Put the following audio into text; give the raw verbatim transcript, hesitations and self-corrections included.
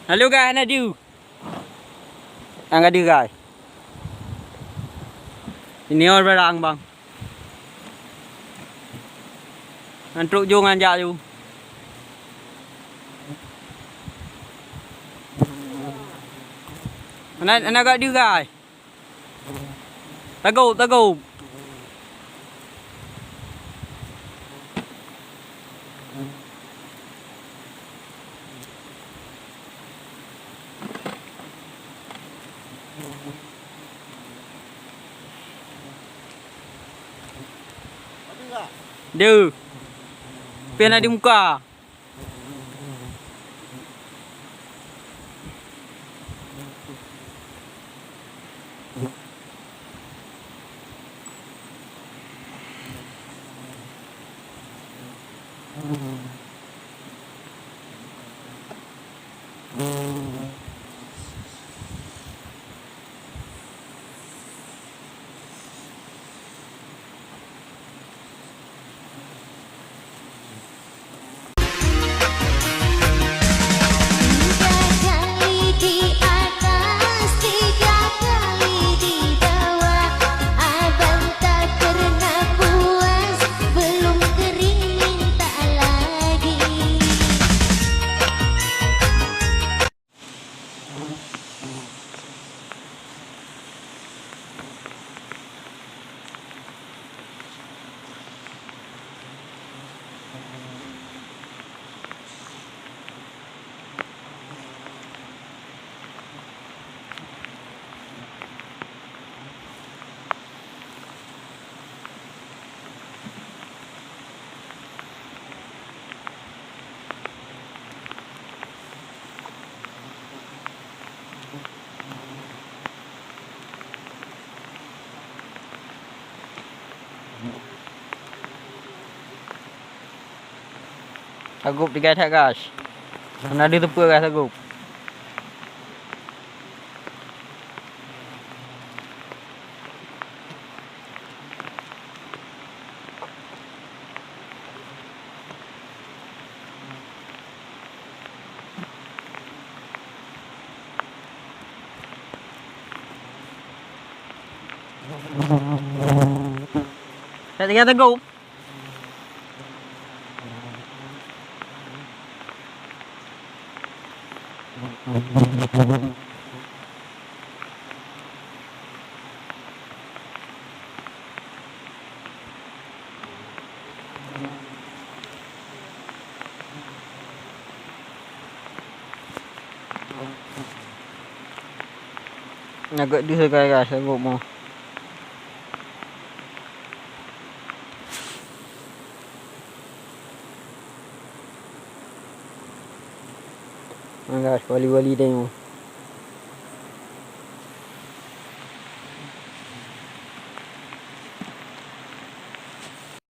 Lalu, guys, na deuh. Nyang ka deuh, guys. Ini orang barang, bang. Nyan trok jong nyan jak ju. Aneuk, aneuk gak deuh, guys. Tagôb, tagôb. Deuh. Pian na di muka. Tiga kali di atas, tiga kali di bawah. Abang tak pernah puas, belum kering minta lagi. Sagôb tiga that, guys. Hana deuh teupeu, guys, sagôb. That tiga sagôb. Nyan gét deuh, guys, guys, sagôb mo. Nah, guys, wali-wali tanyoe.